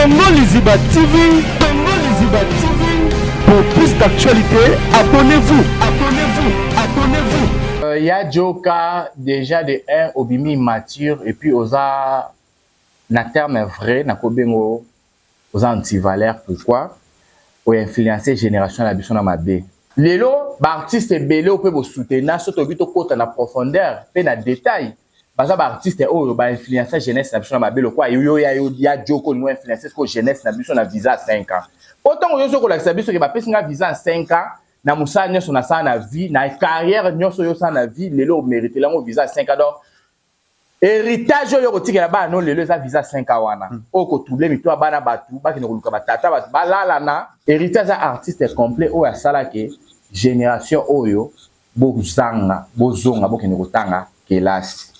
Congo Liziba TV, Congo Liziba TV. Pour plus d'actualités, abonnez-vous, abonnez-vous, abonnez-vous. Ya Joka, déjà de 1 obimi mature et puis oza na terme vrai na kobengo oza antivaleur. Pourquoi oinfluence génération na biso na mabe? Lelo baartiste ebele oyo mpe bosoutenir so toyebi, tokɔta na profondeur mpe na détail, baza baartiste oyo bainfluence jeunesse na biso na mabe. Lokwa yo ya Joko, olingo influence siko jeunesse na biso na visa ya 5 ans, po ntongo nyonso okolakisa biso ke bapesi nga visa ya 5 ans na mosala nyonso nasala na vie, na carrière nyonso oyo osala na vie, lelo omérite yango visa ya 5 ans. Donc héritage oyo kotikela bana no lelo eza visa 5 ans wana oyo kotrouble mito ya bana bato, bakende koluka batata bato balalana. Héritage ya artiste complet oyo asalaki génération oyo bozanga, bozonga, bokende kotanga kelasi.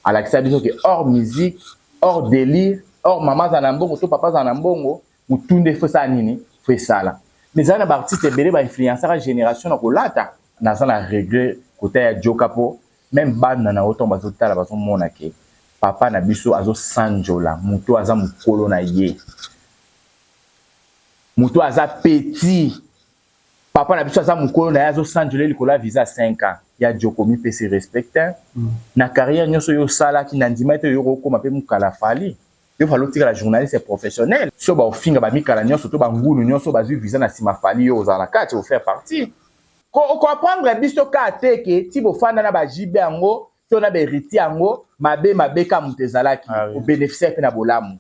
Alakisa biso ke hors musique, hors délire, hors mama aza na mbongo to papa aza na mbongo, motunde fo esala nini, fo esala. Mais ezali na baartiste ebele bainfluençaka génération na kolata. Naza na regret kota ya Joka, mpo même bana na yo ntango bazotala, bazomona ke papa na biso azosanjola moto aza mokolo na ye, moto aza petit. Papa na biso aza mokolo na ye, azosanjola likolo ya visa ya 5 ans. Ya Joko, mipesi respecte na carrière nyonso oyo osalaki. Na ndima ete oyo okokóma mpe mokala Fally, yo Fally otikala journaliste professionnel. So baofinga bamikala nyonso to bangunu nyonso bazwi visa na nsima Fally, yo ozala na kati, ofaire partie. Okoapprendre biso kaka te ke ti bofanda na bajibe yango to na baheritier yango, mabe mabe ka moto ezalaki. Obénéficie mpe na bolamu.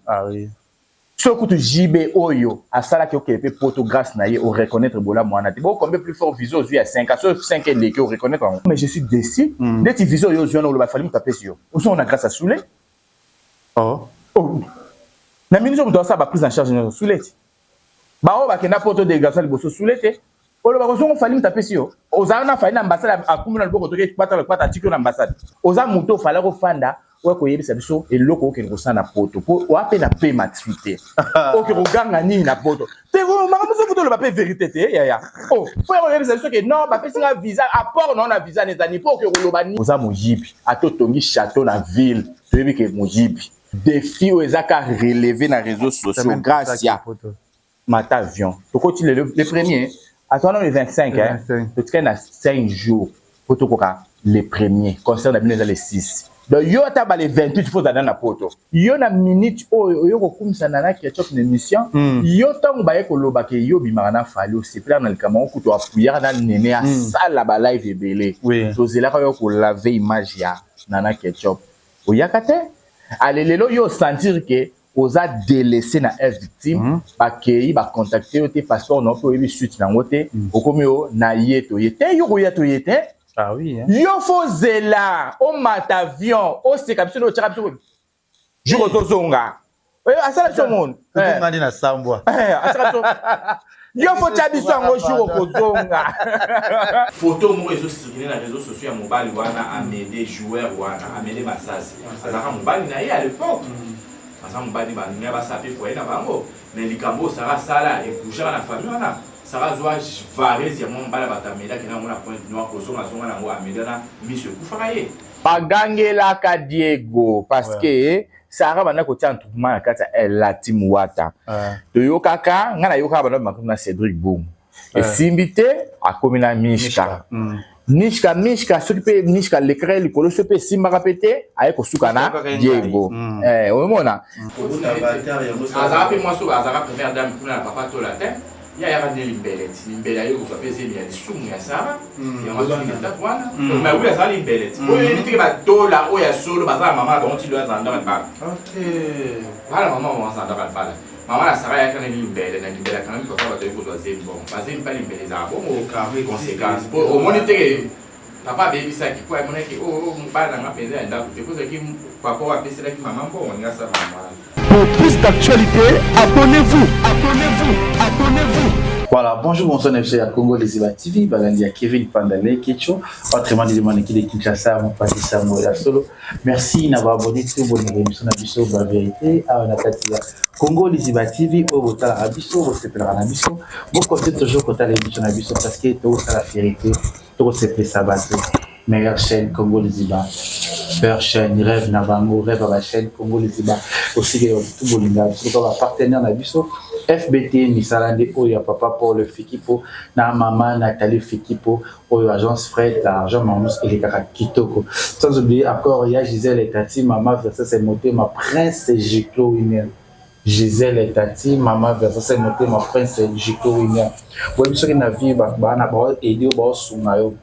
So kutu jibe oyo asalaki, okende mpe poto grâce na ye, oreconnaître bolamu wana te. Bokombe plus fort visa ozwi ya 5 ans, so 5 eleki, oreconnaître yango. Mais je suis déçu. Neti visa oyo ozwi wana, oloba Fally moto apesi yo, ozongo na grâce asule. Oh. Oh. Na minisi moto asala baprise en charge nyonso, sule ti baoyo bakenda poto, délégation liboso, sule te. Oloba kozongo Fally moto apesi yo, ozala na Fally na ambassade, akumi na loboko, toki kpata kpata, atiki yo na ambassade. Oza moto ofali kofanda oya koyebisa biso eloko okende kosala na poto, mpo oya mpe na pe maturité, oke koganga nini na poto te? Makambo mosusu toloba mpe vérité te, yaya. O fo ya koyebisa biso ke non, bapesi nga visa, apport nao na visa na ezani mpo oke koloba nini? Oza moyibi. Ata otongi château na ville, toyebi ke moyibi. Défi oyo eza ka relevé na réseaux sociaux grâce ya mata avion, tokoti le premier atwana le 25, hein? Totikali na 5 jours po tokoka le premier. Concert na bino eza le 6, donc yo ata ba le 28 fo ozala na poto. Yo na minute oyo oyo kokumisa Nana Ketchup na émission, yo ntango baye koloba ke yo obimaka na Fally, osepelaka na likambo yango, kutu apuyaka na nene, asala balive ebele. Tozelaka yo kolave image ya Nana Ketchup, oyaka te. Ale lelo yo osentir ke oza délaissé na F Victime, bakei bacontacte yo te, passeport na yo mpe oyebi suite nango te. Okomi yo na ye, toye te, yo koya toye te. Ah oui, hein? Yo fo zela omata avion, oseka biso nde otyaka biso jour ozozonga. Asala biso mono. Tozongani na sambwa. Asala biso, yo fo tya biso yango jour okozonga. Photo moko ezocircule na réseau sociaux ya mobali wana Amede, joueur wana Amede Masasi, azalaka mobali na ye à l'époque, aza mobali, baninga basala mpe foyer na bango. Mais likambo oyo Sara asala ebougeaka na famille wana. Sara azwa vareuse ya mwa mobali ya bato, Amede, akenda yango na Pointe Noire, kozongazonga nango. Amede wana miso ekufaka ye, bagangelaka Diego parce que Sara banda kotia entroupement na kati ya La Team Wata. Toyokaka, ngai nayokaka banda makambo na Cédric Bongo, esimbi te, akomi na Mishka. Mishka, Mishka, soki mpe Mishka alekaka ye likolo, soki mpe esimbaka mpe te, aye kosuka na Diego. Omona azalaka mpe mwasi oyo azalaka première dame kuna na papa Tola te. Ye ayaka nde limbele ti limbele, aye kozwa mpe zemi ya lisumu ya Sara. Yango azwaki etape wana. Mais oui, azala limbele ti oyo yebi teke batola oyo ya solo baza na mama na bango ti loyo azala ndako libala. Bana mama bango azala ndako libala. Mama na Sara ayaka na limbele, na limbele akangami papa, bato aye kozwa zemi. Bongo bazemi mpa limbele ezala bongo conséquence po omoni teke papa abebisaki, po amonaki oyo mobali nanga mpenza ya ndako te, po ezalaki papa oyo apeselaki mama mbongo ndenge asala mama wana. Pour plus d'actualités, abonnez-vous, abonnez-vous, abonnez-vous. Voilà, bonjour, bonsoir, FC à Congo, les Iba TV, Balandi à Kevin Pandale, Kecho, autrement dit, de de Kinshasa, mon papa Samuel Solo. Merci d'avoir abonné tout bon émission na biso ba vérité à na kati ya Congo Liziba TV au botala biso, bosepela na biso. Bo continuer toujours kotala émission na biso parce que tout ça la vérité, tout c'est ça bateau. Meilleure chaîne Congo Liziba. Super chaîne, rêve na bango, rêve ya bachaîne Congo Liziba. Osike tout bolinga biso to bapartenaire na biso FBT, misala nde oyo ya papa Paul Fikipo na mama Nathalie Fikipo, oyo agence Fred argent Mamus elekaka kitoko. Sans oublier encore ya Gisèle Etati, mama Versace Motema, Prince Giclo Winner. Gisèle Etati, mama Versace Motema, Prince Giclo Winner. Boyebi soki na vie bato baa na baoaider yo, baosunga yo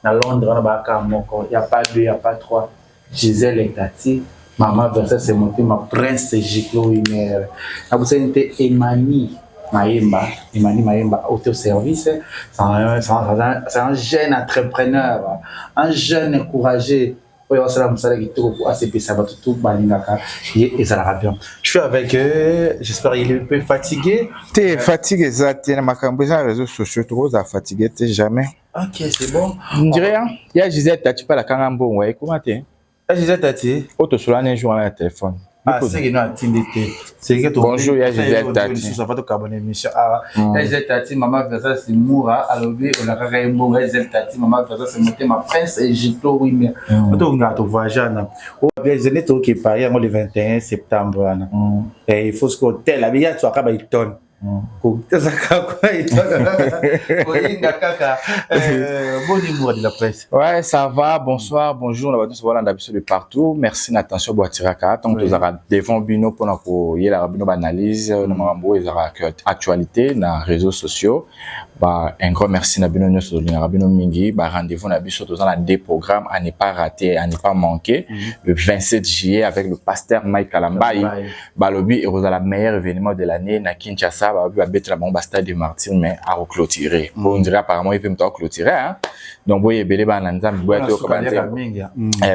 na Londres wana, baaka moko, ya pas deux, ya pas trois. Gisèle Etati, mama Versace Motema, Prince Giclo Winner. Nabosani te Emani Mayemba, Emani Mayemba Auto Service, c'est un jeune entrepreneur, un jeune courageux oyo asala mosala kitoko po asepesa bato tu balingaka ye, ezalaka bien. Je suis avec eux, j'espère il est un peu fatigué. Te, fatigue eza te. Na makambo eza na réseaux sociaux, tokozala fatigue te, jamais. Ok, c'est bon. Ndire ya Gisele Tati mpe alakanga mbongo, ekoma te. Ya Gisele Tati. Oyo tosolani un jour wana ya telefone. Ah, seke no atindi te. Seke. Bonjour ya Gisele Tati. Lisusu afa tokabona émission awa. Ya Gisele Tati, mama Versas Moura alobi olakaka ye mbongo. Ya Gisele Tati, mama Versas Motema, Prince Egipto Wimia, otokongaka tovoyage wana bien. Gisele, toke Paris yango le 21 septembre wana. Il faut soki hotel abi ya twaka baitone koyinga kaka. Boni, Moura de la presse? Ouais, ça va. Bonsoir, bonjour na bato bolanda biso de partout. Merci na attention boatiraka ntango tozalaka devant bino mpona koyelaka bino baanalyse na makambo oyo ezalaka actualité na réseaux sociaux. Ba un grand merci na bino nyonso, tolingaka bino mingi. Ba rendez-vous na biso, toza na deux programmes à ne pas rater, à ne pas manquer. Le 27 juillet avec le pasteur Mike Kalambayi, balobi ekozala meilleur événement de l'année na Kinshasa. Balobi babetela bango bastade de Martyr, mais akoclôturer po on dirait apparemment ye mpe moto akoclôturer, hein. Donc boye ebele, bana na Nzambe, boya toyoka banzembo,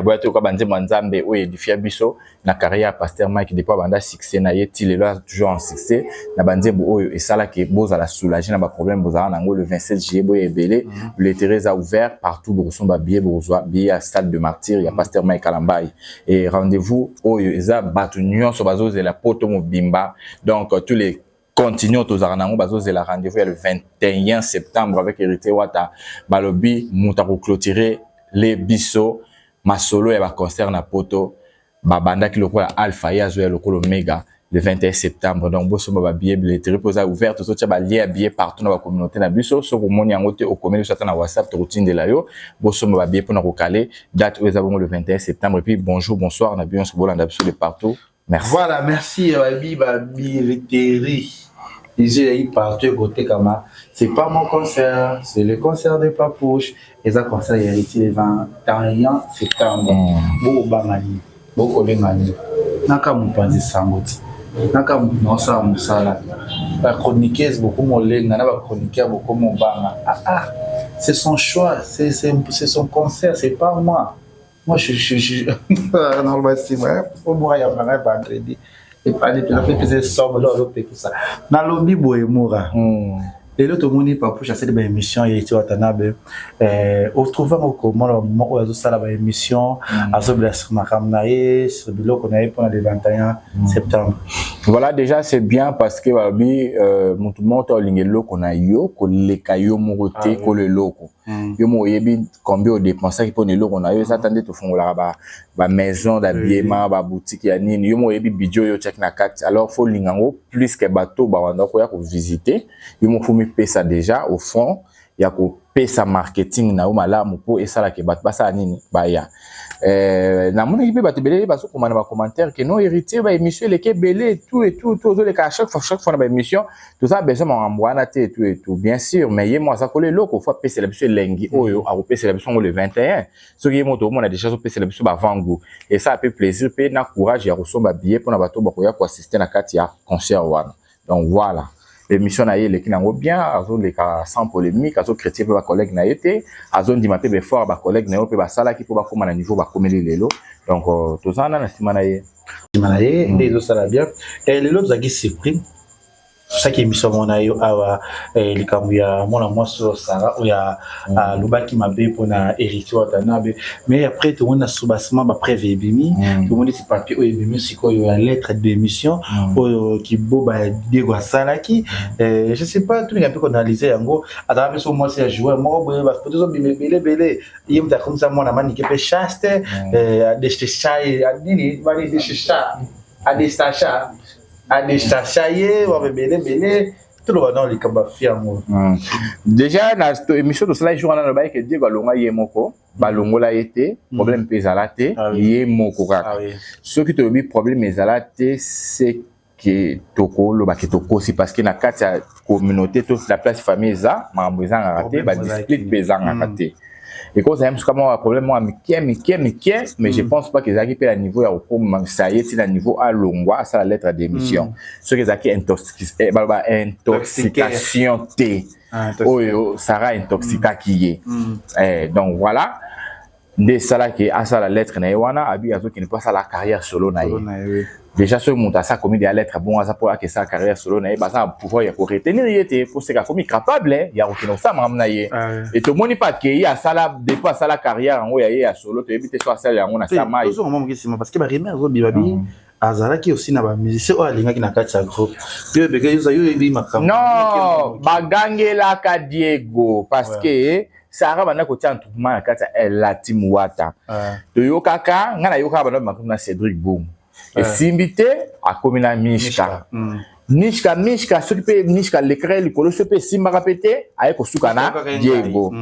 boya toyoka banzembo ya Nzambe oyo édifia biso na carrière ya pasteur Mike depuis abanda succès na ye ti lelo, aza toujours en succès na banzembo oyo esalaki bozala soulagé na baproblème bozala nango. Le 27 juillet, boya ebele. Billetterie eza ouvert partout, bokosomba billet, bokozwa billet ya stade de Martyr ya pasteur Mike Kalambayi. Et rendez-vous oyo eza bato nyonso bazozela, poto mobimba, donc tous les continuons tozalaka nango, bazozela rendez-vous ya le 21 septembre avec Héritier Wata. Balobi moto akoclôturer le biso masolo ya baconcert na poto, babandaki lokola alpha, ye azoya lokola omega le 21 septembre. Donc bosomba babillet, billetterie mpo eza ouverte. Tozotia balien ya billet partout na bacommunauté na biso. Soki omoni yango te, okomeli biso ata na WhatsApp, tokotindela yo. Bosomba babillet mpona kokale date oyo eza bongo le 21 septembre. Et puis bonjour, bonsoir na bino nyonso bolanda biso de partout. Merci. Voilà, merci. Babi babilletterie déjà ezali partout ekotekama. C'est pas mon concert, c'est le concert de Papouche. Eza concert ya Héritier le 21 septembre. Bokobanga nini? Bokolenga nini? Naka mopanzi sango ti naka motu naosala mosala. Bachroniqueuse bokomolenga na bachroniqueur bokomobanga. Ah ah, c'est son choix, c'est son concert, c'est pas moi. Moi je naloba nsima po Mura yambanga vendredi epani mpenza mpe mpeza esomo lo azopekisa. Nalobi boye, Mura, lelo tomoni Papouche asali baémission ye ti Watanabe. Otrouve yango komona bamoment oyo azosala baémission, azobela sur makambo na ye, sur biloko na ye mpona le 21 septembre? Voilà, déjà c'est bien parce que balobi motu moko to olinga eloko na yo koleka yo moko te. Kolo eloko, yo moko oyebi combien odépensaki mpona eloko na yo. Eza ata nde tofungolaka bamaison d'habillement, baboutique ya nini, yo moko oyebi budget oyo otiaki na kati. Alors faut olinga yango plus que bato bawanda koya kovisite. Yo moko faut mipesa déjà au fond ya kopesa marketing na yo malamu mpo esalaka bato basala nini, baya. Namonaki mpe bato ebele bazokoma na bacommentaire ke non, Héritier, baémission eleki ebele, tout et tout, tout ozoleka à chaque fois, chaque fois na baémission, toza besoin makambo wana te, et tout et tout. Bien sûr, mais ye mo aza kola eloko, faut apesela biso elengi oyo akopesela biso yango le 21. Soki ye moto omona déjà azopesela biso bavangu, esala mpe plaisir mpe na courage ya kosomba billet mpona bato bakoya koassiste na kati ya concert wana. Donc voilà, émission na ye eleki nango bien, azoleka sans polémique, azocritiquer mpe bacollègue na ye te, azondima mpe baeffort ya bacollègue na ye mpe basalaki mpo bakóma na niveau bakomeli lelo. Donc toza wana na nsima na ye. Nsima na ye nde ezosala bien. Lelo tozalaki surpris. Tosaki émission mona yo awa, likambo ya mwana mwasi oyo Sara oyo alobaki mabe mpona Héritier Watanabe. Mais après tomoni na soubassement bapreuve ebimi, tomoni ti papier oyo ebimi sikoyo ya lettre de démission oyo kiboba ya Diego asalaki. Je sais pas, tolinga mpe koanalyse yango. Azala mpe so mwasi ya joueur moko boye, bafoto ezobima ebele ebele. Ye moto akomisa mwana manike mpe chaste, adestacha nini, bani destacha, adestacha, adestacha ye wa ebele ebele. Toloba nao likambo afi yango. Déjà na émission tosalaki jour wana, nalobaki ke Diego alonga ye moko, balongola ye te. Problème mpe ezala te, ye moko kaka. Soki tolobi problème ezala te, c'est ke tokoloba ke tokosi, parce que na kati ya communauté to la place famille eza makambo ezangaka te, badispute mpe ezangaka te. Ekozala mosuka moko ya problème moko ya mike mike mike, mais je pense pas ke ezalaki mpe na niveau ya kokomisa ye ti na niveau alongwa, asala lettre ya démission. Soki ezalaki baloba intoxication te oyo Sara intoxikaki ye. Donc voilà nde esalaki asala lettre na ye wana, abi azokende mpo asala carrière solo na ye. Déjà soki moto asa komi deya lettre bongo, aza mpo akesala carrière solo na ye, baza na pouvoir ya koretenir ye te, mpo seka akomi capable ya kokende kosala makambo na ye. E tomoni mpe akei asala, depuis asala carrière yango ya ye ya solo, toyebi te so asala yango na sa mai. Tozonga mwa moke nsima, parce que barumeur ezobima bi azalaki aussi na bamusicien oyo alingaki na kati ya groupe. Yo ebeke yo oyebi makambo. Non, bagangelaka Diego parce que Sara banda kotia attroupement na kati ya La Team Wata. Toyokaka, ngai nayokaka banda makambo na Cédric Boum, esimbi te, akomi na Mishka. Mishka, Mishka, soki mpe Mishka alekaka ye likolo, soki mpe esimbaka mpe te, aye kosuka na Diego.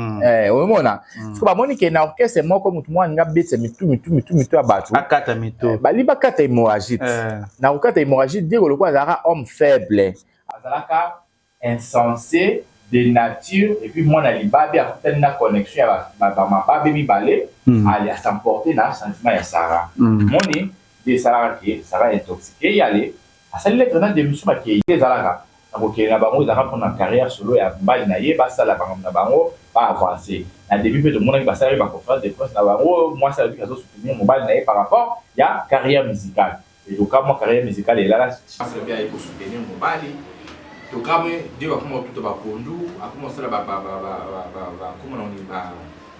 Omona soki bamoni ke na orchestre moko motu moko alingi abetisa mitu mitu mitu mitu ya bato. Akata mitu. Bali bakata hémorragie. Na kokata hémorragie, Diego lokola azalaka homme faible, azalaka insensé de nature, et puis mwana libabe akutani na connexion ya bamababe mibale, ale as'emporte na sentiment ya Sara. Moni nde esalaka ke Sara intoxiqué ye, ale asali lettre na démission. Bakei te, ezalaka na kokende na bango, ezalaka mpona carrière solo ya mobali na ye, basala bango na bango, baavance. Na début mpe tomonaki basalaki baconférence de presse na bango, mwasi alobiki azosoutenir mobali na ye par rapport ya carrière musicale. Ezoka mwa carrière musicale elala, alobi aye kosoutenir mobali. Tokamwe nde bakoma kotuta bapondu, akoma kosala bakoma nani,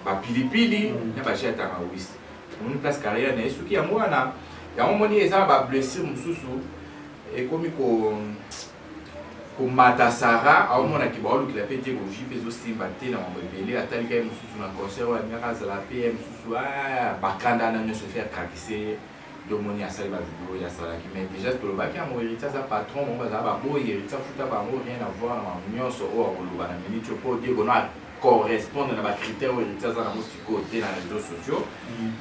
bapilipili na baji ya tangawisi. Omoni place carrière na ye soki yango wana, yango omoni eza na bablessure mosusu ekomi ko komata. Sara aomonaki baolukela mpe te, bovie mpe ezosimba te na mambo ebele. Atalika ye mosusu na concert oyo alingaka azala mpe ye mosusu bakanda na nyonso efe akrakise ye. Nde omoni asali bavideo oyo asalaki. Mais déjà tolobaki yango, Héritier aza patron bango, bazala baboyi Héritier afuta bango, rien à voir na makambo nyonso oyo akoloba na minute oyo, mpo Diego no acorrespondre na bacritère oyo Héritier aza nango sikoyo te na réseaux sociaux.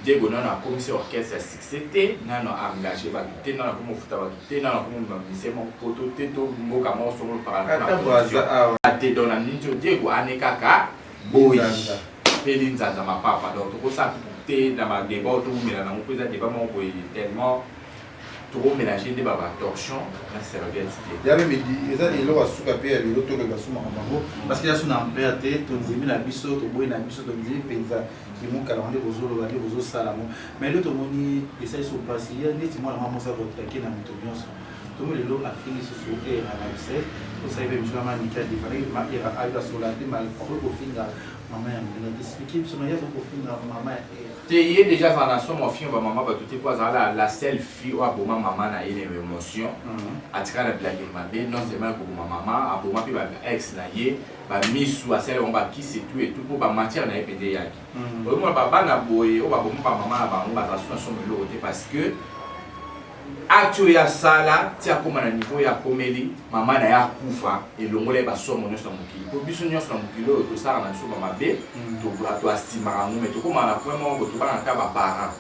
Diego nano akomisi orchestre ya succès te, nano engagé bato te, nano akomi kofuta bato te, nano akomi bamise moko poto te to mboka moko songolo te. Donc na minute oyo Diego ane kaka boyi mpe linzanza mapapa. Donc tokosala te na badébat oyo tokomela nango, mpo eza débat moko boye tellement tokomélange nde batorchon na serviette te. Ya meme eza eloko ya suka mpe ya lelo, toloba sumaka bango parce que eza so na ampere te. Tondimi na biso, toboyi na biso, tondimi mpenza kimokala nde bozoloba, nde bozosala yango. Mais lelo tomoni esali so mpasi ya neti mwana mwa mosa kotake na moto nyonso. Tomo lelo afingi susu era na biso, tosali mpe biso na maniki adefalaki ma era ayo asola te, akoki kofinga mama ya ndenge explique biso na ye, akoki kofinga mama ya era. Te, ye déjà azala na somo afinga bamama bato te, mpo azala la seule fille oyo aboma mama na ye na émotion, atikala na bilakeli mabe. Non seulement koboma mama, aboma mpe ba ex na ye, bamisu asali bango bakisi etu etu, mpo bamatière na ye mpenza eyaki. Oyomona babana boye oyo baboma bamama na bango, bazala so na somo eloko te, parce que acte oyo asala ti akóma na niveau oyo akomeli, mama na ye akufa, elongola ye basomo nyonso na mokili. Mpo biso nyonso na mokili oyo tosalaka na biso bamabe, toasimaka yango, mais tokómaka na point moko boye tobangaka baparent.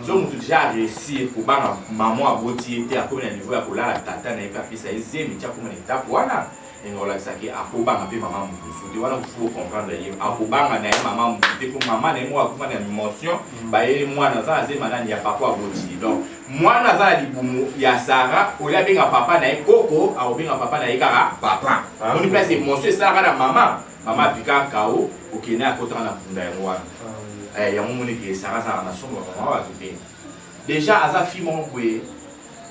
So motu déjà aréussir kobanga mama aboti ye te, akomi na niveau ya kolala tata na ye mpe apesa ye zemi, ti akóma na etape wana, enga kolakisaki akobanga mpe mama motu mosusu te. Wana faut comprendre ye, akobanga na ye mama motu te, mpo mama na ye moko akufa na émotion. Bayeli mwana aza na zema nani ya papa aboti ye. Donc mwana aza na libumu ya Sara, oyo abenga papa na ye koko, akobenga papa na ye kaka papa. Moni place émotion esalaka na mama, mama apika kao okende akotaka na kunda yango wana. Yango moni ke Sara azalaka na somo bamama bato te. Déjà aza fille moko boye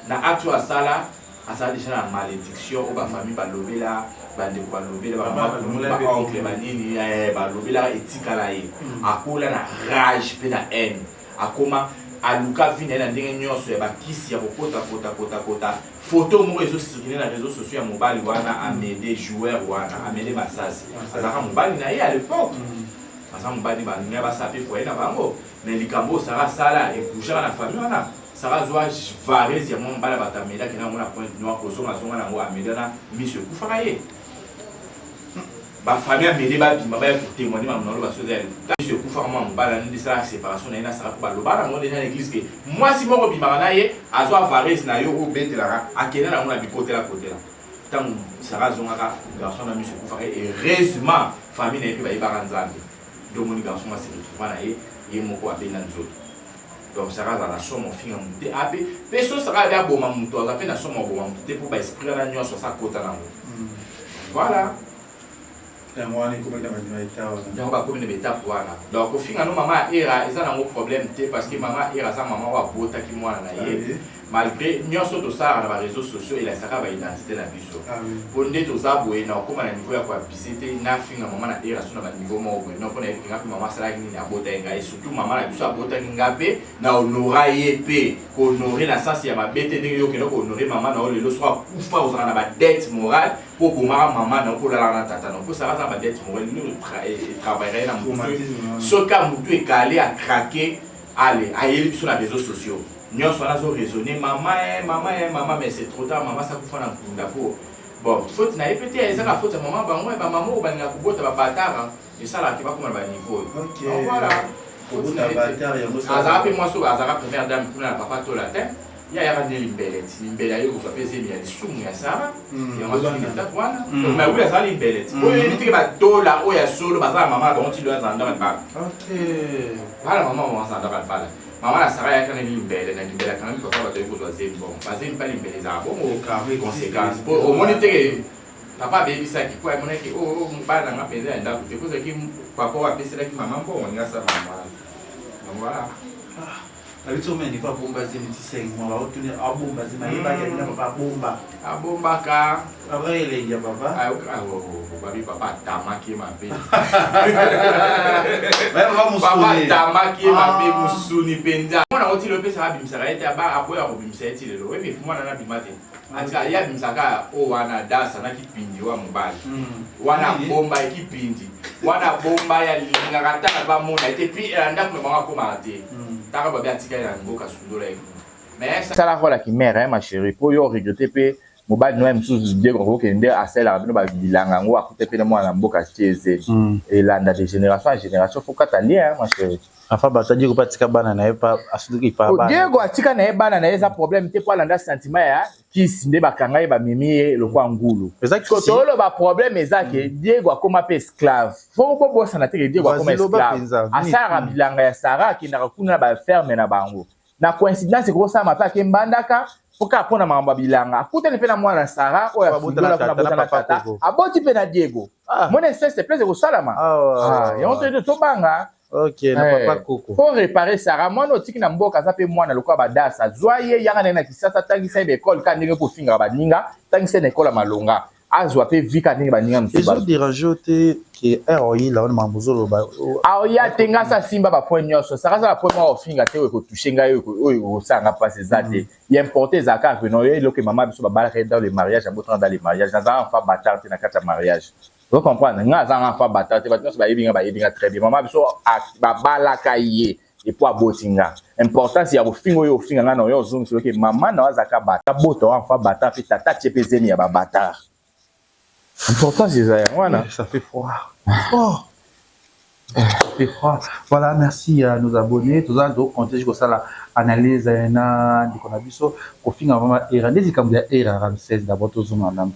na acte oyo asala. Azala dejà na malediction oyo ba famille balobela, bandeko balobela, ba mama kulutu, ba oncle, ba nini eh, balobelaka etikala ye. Akola na rage pe na haine. Akoma aluka vie na ye na ndenge nionso ya ba kisi ya kokota kota kota kota. Photo moko ezo circuler na reseaux sociaux ya mobali wana Amede, joueur wana Amede Masasi. Azalaka mobali na ye à l'epoque. Aza mobali balinga basala pe foyer na bango. Mais likambo oyo Sarah asala e bougeaka na famille wana. Sarah azua varese ya mwa mobali ya batu amela akenda nango na pointe noire kozonga azonga nango amela na misu ekufaka ye. Ba famille amele babima baya ko temoigner makambo naloba soki eza ya lokuta. Misu ekufaka mwa mobali wana nde esalaka separation na ye na Sarah po baloba na bango dejà na eglise ke mwasi moko obimaka na ye azua varese na yo oyo obetelaka akenda nango na bikotela kotela. Tango Sarah azongaka garçon wana misu ekufaka ye heureusement famille na ye pe bayebaka Nzambe. Nde omoni garçon a se retrouva na ye ye moko abenda nzoto. Donc Sarah azala na somo ofinga mutu te ape pe so Sarah abi aboma mutu aza pe na somo aboma mutu te po ba esprit wana nyonso asa kota nango. Voilà. Yango wana ekomaki na ba etat wana. Yango bakomi na ba etape wana. Donc kofinga no mama ya Era eza nango problème te parce que mama ya Era aza mama oyo abotaki mwana na ye. Malgre nionso tosalaka na ba reseaux sociaux elakisaka ba identite na biso. Po nde toza boye na kokoma na niveau ya ko abuser te nafinga mama na Erra so na ba niveau moko boye non po nayebi ke nga pe mama asalaki nini abotaki nga et surtout mama na biso abotaki nga pe na honora ye pe ko honorer na sens ya mabe te ndenge yo okenda ko honorer mama na yo lelo soki akufa ozalaka na ba dette morale po obomaka mama na yo po olalaka na tata na yo po Sarah aza na ba dette morale nini e travaillera ye na mutu soki soki mutu ekale a craquer Allez, ayeli biso na reseaux sociaux. Nionso wana azo raisonner mama eh mama eh mama mais c'est trop tard mama asi akufa na nkunda po bon faute na ye pe te eza ka faute ya mama bango eh ba mama oyo balingaka kobota ba batard esalaka ke bakoma na ba niveau oyo. Ok. Donc voilà. Faute Kobota na ye te. batard yango Azalaka pe esalaka. mwasi oyo azalaka première dame kuna na papa Tola te. Ye ayaka nde limbele ti limbele aye kozwa pe zemi ya lisumu ya Sarah yango azwaki na etape wana mais oui aza limbele ti oyo oyebi te ke ba Tola oyo ya solo baza na mama na bango ti lelo aza na ndako ya libala bana mama bango aza na ndako ya libala mama na Sarah ayaka na limbele na limbele akangami papa bato aye kozwa zemi bon ba zemi pa limbele ezalaka bongo consequence po omoni te ke papa abebisaki po amonaki oh bana na nga mpenza ya ndako te po ezalaki papa oyo apeselaki mama mbongo alingi asala mama wana donc voilà. Babi ti omema niveau abomba zemi ti 5 mois bao tuni abomba zemi ayebaki abina papa abomba. Abombaka. Papa elengi ya papa. Ayoka oh, babi papa atamaki ye mabe. Baye papa musuni. Papa atamaki ye mabe musuni penza. Mwana ngo ti lelo pesa abimisaka ye te aba aboya kobimisa ye ti lelo. Oyebi mwana na bima te. Atika ye abimisaka oyo wana dasa na kipindi oyo ya mobali. Wana abomba ye kipindi. Wana abomba ye alingaka ata bato bamona ye te puis na ndako na bango akomaka te. Taka babi atika ye na mboka asundola ye kuna. Mais sala role ya ki mère hein ma cherie po yo regrette pe mobali no ya mosusu Diego akokende nde asalelaka bino ba bilanga yango akuta pe na mwana na mboka atie zemi elanda de generation en generation faut kata lien hein ma cherie. Enfin bato Diego pe atika bana na ye pa asutuki pa bana. Diego atika na ye bana na ye eza problème te po alanda sentiment ya kisi nde bakanga ye bamemi ye lokola ngulu. Eza kisi. Toloba problème eza ke Diego akoma pe esclave. Faut bobosana te ke Diego akoma esclave. Asalaka bilanga ya Sarah akendaka kuna na ba ferme na bango. Na coïncidence ekosalama pe ake Mbandaka po kaka pona makambo ya bilanga akutani pe na mwana Sarah oyo asundola kuna abota na tata aboti pe na Diego. Mona inceste place ekosalama. Yango to tobanga. Ok, na papa koko. Faut reparer Sarah, mwana otiki na mboka aza pe mwana lokola ba dasa. Zwa ye yaka na ye na Kisasa tangisa ye ba ecole kaka ndenge kofingaka baninga, tangisa ye na ecole ya malonga. Azwa pe vie kaka ndenge baninga mosusu Ezo bazwa. deranger yo te que heure oyila wana makambo ozo loba. Aoya te nga asi asimba ba point nionso. Sarah aza na point moko akofinga te oyo eko toucher ngai oyo ekosala nga pasi eza te. Ya importe ezalaka kaka que non ye eloko mama biso babalaka ye dans le mariage abotanga dans le mariage nazalaka enfant batard te na kati ya mariage. Ozo comprendre nga aza nga enfant batard te batu nionso bayebi nga bayebi nga très bien maman biso babalaka ye et puis aboti nga importance ya kofinga oyo ofinga nga na oyo ozongisa oyoki maman na yo azalaka bata abota oyo enfant batard pe tata atie pe zemi ya ba batard importance eza yango wana. Ça fait froid. Oh. Ça fait froid. Voilà, merci à nos abonnés. Tout ça, donc, on ça la analyse na ndeko na biso kofinga vraiment era ndezi kambo ya era Ramsès d'abord tozonga nanu.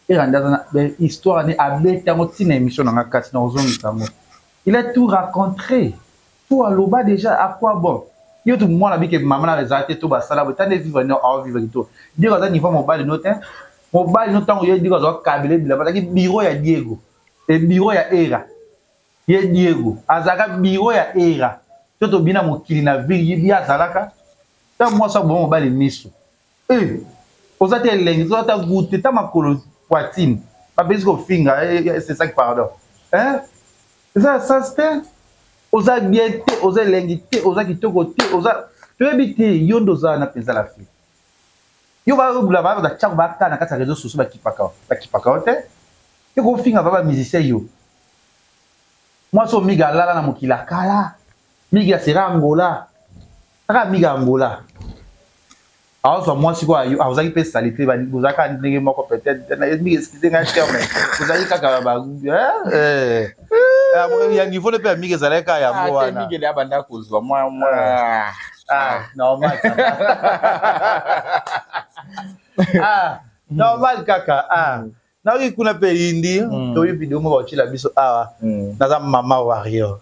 Era nde aza na histoire ne abeti yango ntina émission na nga kasi na kozongisa yango. Il a tout raconté. Tout aloba déjà à quoi bon? Yo tu mwana bike mama na ezala te to basala bo tande vivre no ao vivre to. Diego aza niveau mobali no te. Mobali no tango ye Diego azwa kabele bilamba azalaki bureau ya Diego. E bureau ya Era. Ye Diego azalaka bureau ya Era. To tobina mokili na ville ye azalaka. Ta mwasi aboma mobali miso. Eh! Oza te elengi, oza ta goûter ta makolo poitine. Bapesi kofinga, eh, eh, c'est ça qui pardon. Hein? Eza sens te. Oza bien te, oza elengi te, oza kitoko te, oza toyebi te yo nde oza wana mpenza la fille. Yo ba ba ba tchako ba kana kati ya réseaux sociaux bakipaka bakipaka yo te. Yo kofinga ba ba musicien yo. Mwasi oyo Miga alala na mokili ya kala. Miga sera Angola. Kaka Miga Angola. Azwa mwasi ko ayo azalaki mpe salite bozalaka ndenge moko peut-être Miga excuse ngai terme bozalaki kaka ba eh, eh. Ya niveau mpe ya Miga ezalaki kaka yango wana. Miga abanda kozwa mwa mwa ah normal ah normal kaka ah nayoki kuna mpe eyindi. Toyi video moko bakotiela biso awa. Naza mama warrior.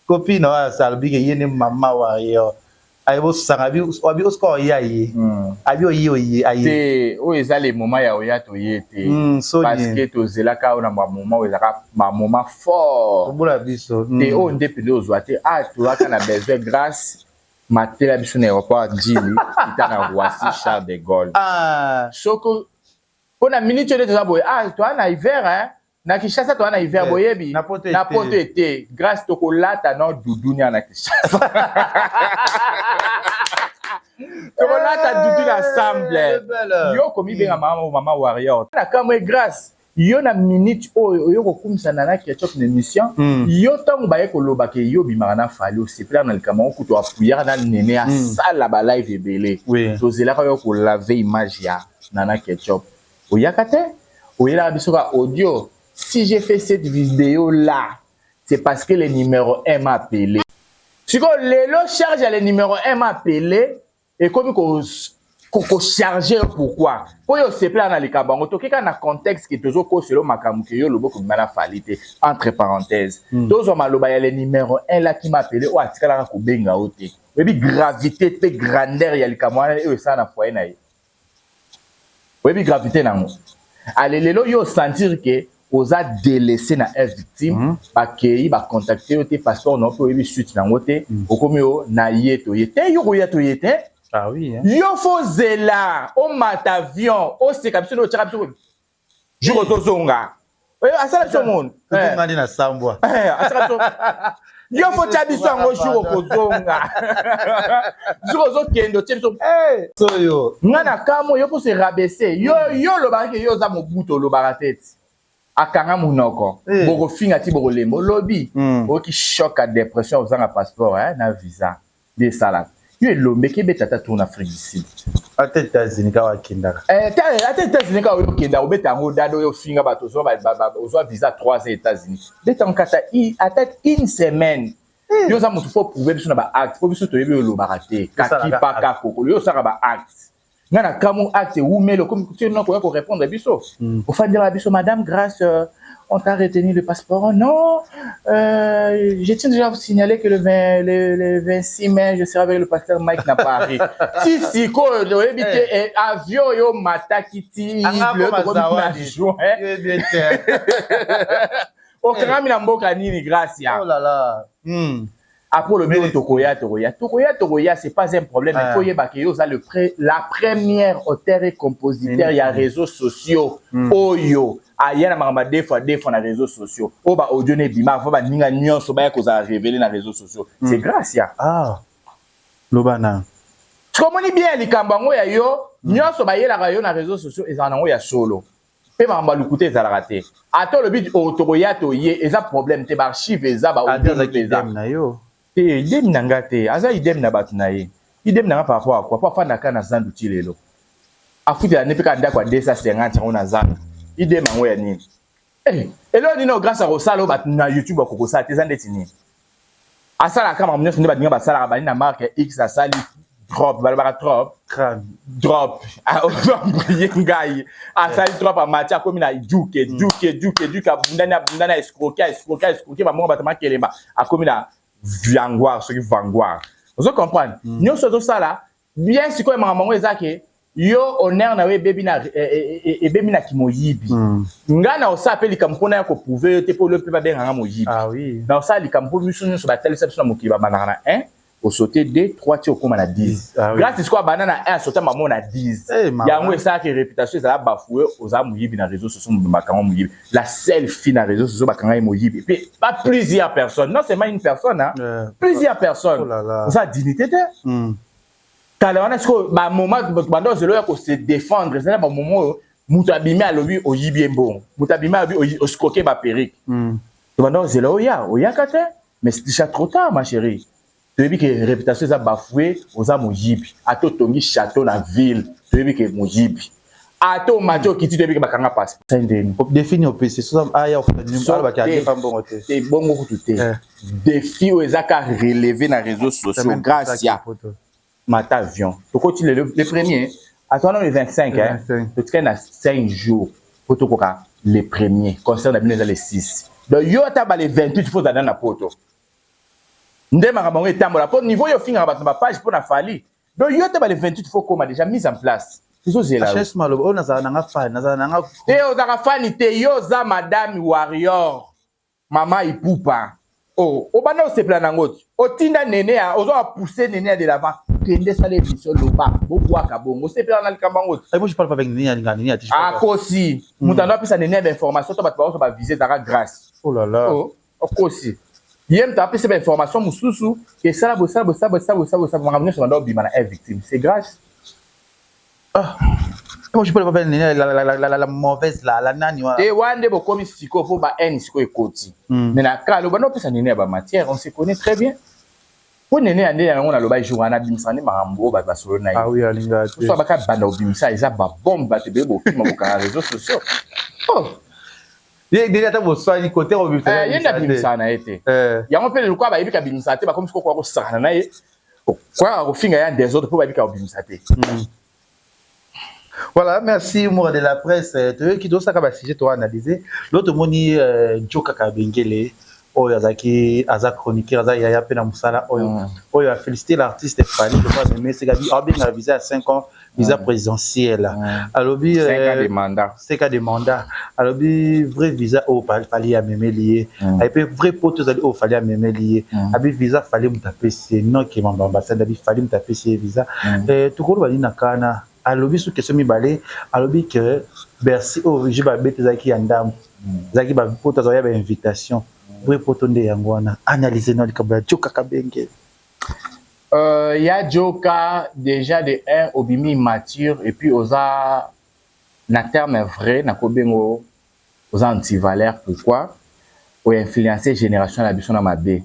Copine oyo asalobike ye nde mama warrior aye bosanga abi osika oya ye abi oye oye aye. Te, oyo eza le moment ya oya toye te parce que tozelaka oyo na bamoment oyo ezalaka bamoment fort. Tobola biso. Te, oyo nde mpenza ozwa te. Ah, tozalaka na besoin grâce matela biso na aéroport Ndjili kita na Roissy Charles de Gaulle. Soko mpo na minute oyo nde toza boye, ah, toza na hiver hein. Na Kinshasa toza na hiver. Boyebi na poto ete grâce tokolata no doudou nia na Kinshasa, tokolata doudou na ensemble. Yo komibenga mama mama warrior na kamwe grâce yo na minute oyo oyo kokumisa Nana Ketchup na émission. Yo ntango baye koloba ke yo obimaka na Fally, osepelaka na likambo yango, kutu apuyaka na nene asala balive ebele. Tozelaka yo kolaver image ya Nana Ketchup, oyaka te, oyelaka biso ka audio: "Si j'ai fait cette vidéo là, c'est parce que le numéro 1 m'a appelé." Sikoyo lelo charge ya le numéro 1 m'a appelé ekomi kocharger yo. Pourquoi? Mpo oyo osepela na likambo yango, toke kaka na contexte ke tozokosela makambo ke yo olobi okobima na Fally te. Entre parenthèse, tozwa maloba ya le numéro 1 là qui m'a appelé oyo atikalaka kobenga yo te. Oyebi gravité mpe grandeur ya likambo wana oyo esala na foyer na ye? Oyebi gravité nango? Ale lelo yo osentir ke oza délaissé na F Victime. Bakei bacontacte yo te, passeport na yo mpe oyebi suite nango te. Okomi yo na ye toye te, yo koya toye te. Ah oui, hein? Yo fo zela omata avion, oseka biso nde otyaka biso jour ozozonga, asala biso monu. Tozonga nde na sambwa. Asala biso, yo fo tya biso yango jour okozonga, jour ozokende otie biso. Oyo nga na kamo yo mpo se rabaisser yo. Yo olobaka ke yo oza mobutu, olobaka te ti akanga monoko. Bokofinga ti bokolemba, olobi oyoki choc ya dépression, ozanga passeport na visa nde esalaka yo elombeki ebeta ata tour na Afrique du Sud. Ata États-Unis kaka akendaka. Ata États-Unis kaka oyo okenda obeta yango dada oyo ofinga bato, ozwa visa 3 ans États-Unis, beta yango kata ata une semaine. Yo oza motu fo prouver biso na baacte, mpo biso toyebi oyo olobaka te kakipaka kokolo. Yo osalaka baacte, nga na kamu acte ewumeli okomi na koya korépondre biso. Ofandela biso madame Grâce, on t'a retenu le passeport. Non, je tiens déjà à vous signaler que le, 20, le 26 mai, je serai avec le pasteur Mike na Paris. Ti sikoyo oyebi te avion oyo mataki ti na juin, okangami na mboka nini, Grâce ya? Oh là là. Après olobi oyo tokoya tokoya tokoya tokoya, c'est pas un problème. Il faut yeba ke yo oza le pré, la première auteur et compositeur ya réseaux sociaux oyo aya na makambo ya deux fois deux fois na réseaux sociaux, oyo baaudio na ebima avant baninga nyonso baya kozala révélé na réseaux sociaux, c'est grâce ya Ah, loba na. Komoni bien likambo yango ya yo nyonso bayelaka yo na réseaux sociaux ezala nango ya solo mpe makambo ya lokuta ezalaka te. Ata olobi tokoya toye, eza problème te, baarchive eza, baaudio eza. Na yo. Te, idem na nga te, aza idem na bato na ye. Idem na nga par rapport à quoi? Po afandaka na zandu ti lelo, afutela nde mpe kaka ndako ya 250 yango na zandu. Idem yango ya nini? Eloko nini oyo grâce akosala oyo bato na YouTube bakokosala te? Eza ndeti nini asalaka makambo nyonso nde baninga basalaka bani na marque X asali drop, balobaka drop, drop ozambrie ngai, asali drop, amati, akomi na duke duke duke duke, abundani abundani, aescroquer aescroquer aescroquer bamongo bato makelemba, akomi na Vanguard, soki Vanguard, ozo comprendre nyonso azosala bien. Sikoyo makambo yango eza ke yo honneur na yo ebebi na ebebi na kimoyibi. Nga na osala mpe likambo mpona ya koprouver yo te, mpo lo mpe babenganga moyibi. Ah oui. Na osala likambo mpo biso nyonso batalisa biso na mokili babandaka na 1. Osote 2, 3, ti okóma na 10. Ah, oui. Grâce sikoyo abanda na 1, asota mamo na 10. Eh, mama. Yango esalaki réputation ezala bafoué. Oza moyibi na réseau sociaux, bakanga moyibi. La seule fille na réseau sociaux bakanga ye moyibi, et puis pas plusieurs personnes, non seulement une personne, hein. Plusieurs personnes. Oh là là. Oza dignité te. Kala wana sikoyo, bamoment banda ozela oya kose défendre, eza na bamoment oyo moto abimi, alobi oyibi ye mbongo, moto abimi, alobi osikoke baperruque. Tobanda ozela oya, oyaka te, mais c'est déjà trop tard, ma chérie. Toyebi ke réputation eza bafoué, oza moyibi. Ata otongi château na ville, toyebi ke moyibi. Ata omati, okiti, toyebi ke bakanga passeport ndeni. Défi ni opesi so aya ofuta, alobaki adefa mbongo te. Te, bongo kutu te. Défi oyo eza ka relevé na réseaux sociaux, grâce ya mata avion. Tokoti le premier, atwana le 25, hein. Totikali na 5 jours po tokoka le premier. Concert na bino eza le 6, donc yo ata ba le 28 faut ozala na poto. Nde makambo yango etambola mpo niveau oyo ofingaka bato na bapage mpo na Fally. Donc yo te, ba le 28 faut koma déjà mise en place, tozozela yo. HS maloba oyo, nazala nanga fan, nazala nanga. Te, ozalaka fani te. Yo oza madame warrior, mama Ipupa. O obanda osepela nango ti otinda nene ya ozo apousse nene ya de l'avant. Kende sala émission, loba, bobwaka bongo, osepela na likambo yango ti. Moi, je parle pas avec Nini, alinga Nini ati. Akosi. Moto ando apesa nene ya bainformation to bato baoso bavise, ezalaka Grâce. Oh là là. Oh, okosi. Ye moto apesa bainformation mosusu, esala bosala bosala bosala bosala bosala, makambo nyonso banda obima na air victime, c'est Grâce. Ah. Moi, je parle pas avec Nini, la mauvaise là, la nani wana. Te, wana nde bokomi sikoyo mpo ba haine sikoyo ekoti. Mais na kala obanda opesa nene ya bamatière, on se connaît très bien. Mpo nene ya nde yango naloba jour wana, abimisaka nde makambo oyo bato basolo na ye. Ah oui, alinga te. So abaka banda obimisa, eza babombe, bato ebele bokima, bokanga réseaux sociaux. Oh. Ye déjà ata boswani côté obimisa. Ye nde abimisaka na ye te. Yango mpe lokola bayebi kabimisaka te, bakomi sikoyo koya kosakana na ye, koyaka kofinga ye en désordre mpo bayebi ka kobimisa te. Voilà, merci Moura de la presse. Toyoki tosaka ba sujet to analyser. L'autre moni Joka Kabengele oyo azalaki, aza chroniqueur, aza yaya mpe na mosala oyo. Oyo a félicité l'artiste Fally lokola amemi esika abengaka visa ya 5 ans visa présidentielle. Alobi 5 ans de mandat. 5 ans de mandat. Alobi vrai visa oyo Fally amemeli ye. Aye mpe vrai poto ezali oyo Fally amemeli ye. Abi visa Fally moto apesi ye, non ke mambo ambassade, abi Fally moto apesi ye visa. Tokoloba nini na kana? Alobi su question mibale, alobi ke Bercy oyo ju babeti ezalaki ya ndambo, ezalaki bapoto azalaki ya bainvitation, vrai poto nde yango wana. Analyse na likambo ya Joka Kabenge. Ya Joka, déjà de 1, obimi immature et puis oza na terme vrai nakobengo oza antivaleur. Pourquoi oinfluencer génération na biso na mabe?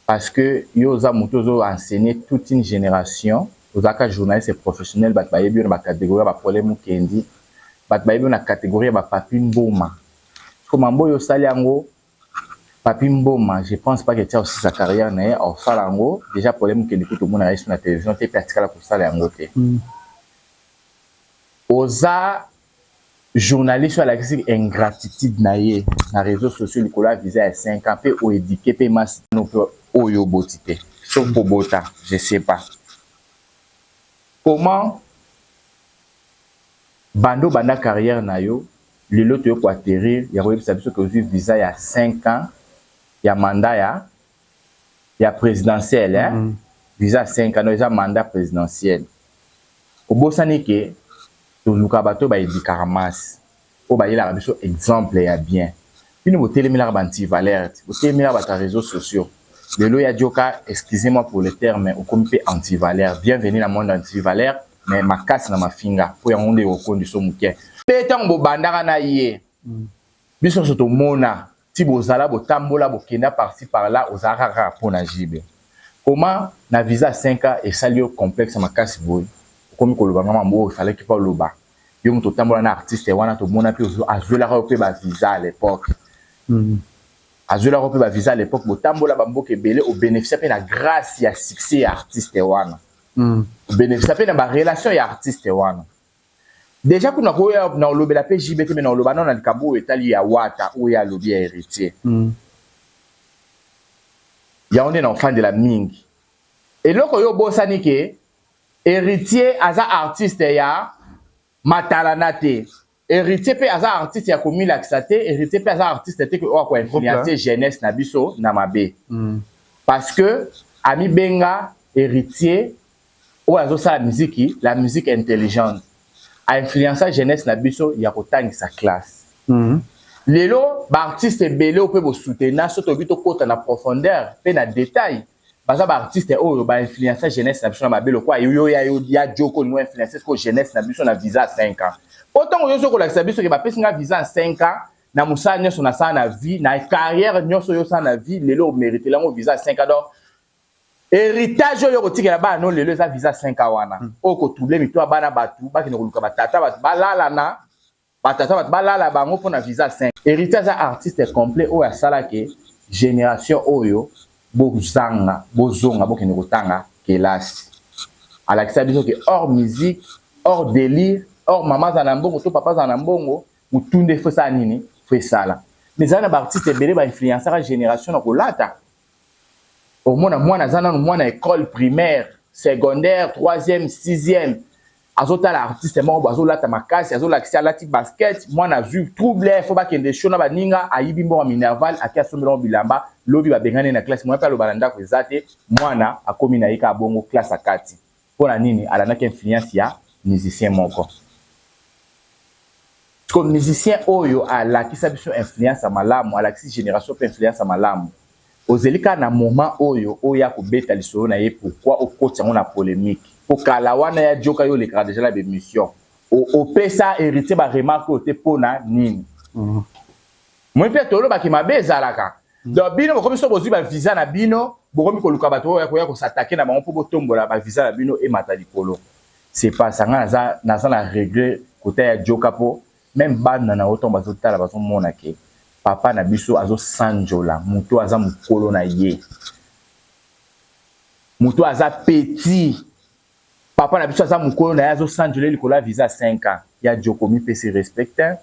Parce que yo oza moto ozo enseigner toute une génération. Ozalaka journaliste professionnel, bato bayebi yo na bacatégorie ya baproblème okendi, bato bayebi yo na catégorie ya bapapi mboma. Koma oyo osali yango, Papi Mboma, je pense pas que tia aussi sa carrière na ye osala yango. Déjà problème okende kutu omona ye so na télévision te, mpe atikala kosala yango te. Oza journaliste oyo alakisi ingratitude na ye na réseaux sociaux likolo ya visa ya 5 ans, mpe oéduquer mpe masi no mpe oyo oboti te, soki kobota, je sais pas comment. Banda obanda carrière na yo, lelo toye koatterrir ya koyebisa biso ke ozwi visa ya 5 ans ya mandat ya présidentielle, hein? Visa ya 5 ans, non, eza mandat présidentiel. Obosani ke toluka bato oyo baéduquaka masse, oyo bayelaka biso exemple ya bien. Bino botelemelaka baantivaleur te, botelemelaka bato ya réseaux sociaux. Lelo ya Joka, excusez-moi pour le terme, okomi mpe antivaleur. Bienvenue na monde antivaleur, mais makasi na mafinga mpo yango nde ekokondiso moke. Mpe ntango bobandaka na ye, biso nyonso tomona ti bozala, botambola, bokenda par-ci par-là, ozalaka kaka mpo na jibe. Comment na visa 5 ans esali yo complexe makasi boye, okomi koloba nga mambo oyo efalaki mpo oloba? Yo moto otambola na artiste wana, tomona mpe azwelaka yo mpe bavisa à l'époque. Azwelaka yo mpe bavisa à l'époque, botambola bamboka ebele, obénéficia mpe na grâce ya succès ya artiste wana. Obénéficia mpe na barelation ya artiste wana. Déjà kuna koya na olobela mpe JB te, me na oloba nano na likambo oyo etali ya Wata, oyo alobi ya Héritier. Yango nde na ofandela mingi. Eloko oyo obosani ke Héritier aza artiste ya matalana te, Héritier mpe aza artiste ya komilakisa te, Héritier mpe aza artiste te oyo akoinfluence jeunesse na biso na mabe. Parce que Amibenga héritier oyo azosala miziki, la musique intelligente, ainfluença jeunesse na biso ya kotangisa classe. Lelo baartiste ebele oyo mpe bosoutenir so toyebi, tokɔta na profondeur mpe na détail, baza baartiste oyo bainfluença jeunesse na biso na mabe. Lokola yo ya Joko, olingo influence siko jeunesse na biso na visa ya 5 ans, po ntongo yo ozokolakisa biso ke bapesi nga visa ya 5 ans na mosala nyonso nasala na vie, na carrière nyonso oyo osala na vie, lelo omérite yango visa ya 5 ans. Donc héritage oyo kotikela bana no lelo eza visa 5 ans wana oyo kotrouble mito ya bana bato, bakende koluka batata bato, balalana batata bato, balala bango mpona visa 5. Héritier aza artiste complet oyo asalaki génération oyo bozanga, bozonga, bokende kotanga kelasi. Alakisa biso ke hors musique, hors délire, hors mama aza na mbongo to papa aza na mbongo, motu nde fo esala nini, fo esala. Mais ezali na baartiste ebele bainfluençaka génération na kolata. Omona mwana aza nanu mwana école primaire, secondaire, troisième, sixième, azotala artiste moko bo azolata makasi, azolakisa alati basket. Mwana azwi trouble, fo bakende show na baninga, ayibi mbongo ya minerval, ake asombeli yango bilamba. Lobi babengani na classe, mwana mpe aloba na ndako eza te. Mwana akomi na ye kaka bongo, classe akati. Mpo na nini? Alandaki influence ya musicien moko. Ko musicien oyo alakisa biso influence ya malamu, alakisi génération mpe influence ya malamu. Ozeli kaka na moment oyo oya kobeta lisolo na ye, pourquoi okoti yango na polémique? Po kala wana ya Joka, yo olekaka déjà na bémission, opesa héritier baremarque oyo te. Mpo na nini? Moi mpe tolobaki mabe ezalaka. Donc bino bokomi so bozwi bavisa na bino, bokomi koluka bato oyo koya kosatake na bango mpo botombola bavisa na bino emata likolo. C'est pas ça. Nga naza na regret kota ya Joka, mpo même bana na yo ntango bazotala, bazomona ke papa na biso azosanjola moto aza mokolo na ye, moto aza petit. Papa na biso aza mokolo na ye, azosanjola ye likolo ya visa 5 ans. Ya Joko, mipesi respecte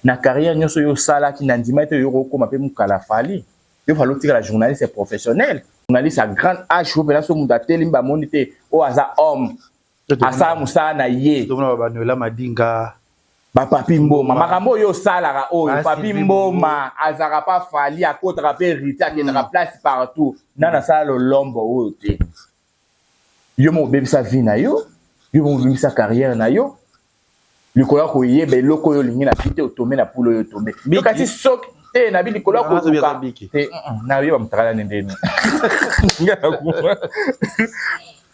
na carrière nyonso oyo osalaki. Na ndima ete oyo okokóma mpe mokala Fally, yo fali otikala journaliste professionnel, journaliste à grande âge. Oyo mpena so moto atelemi, bamoni te oyo aza homme, asala mosala na ye. Banoela Madinga. Bapapi Mboma, makambo oyo osalaka oyo, Papi Mboma azalaka pa Fally, akotaka mpe rite, akendaka place partout. Nani asala lolombo oyo te? Yo moko obebisa vie na yo, yo moko obebisa carrière na yo likolo ya koyeba eloko oyo olingi na vie te. Otombe na pula oyo, otombe yo kasi soki te na bi likolo ya koluka te, nayeba motakala nde ndeni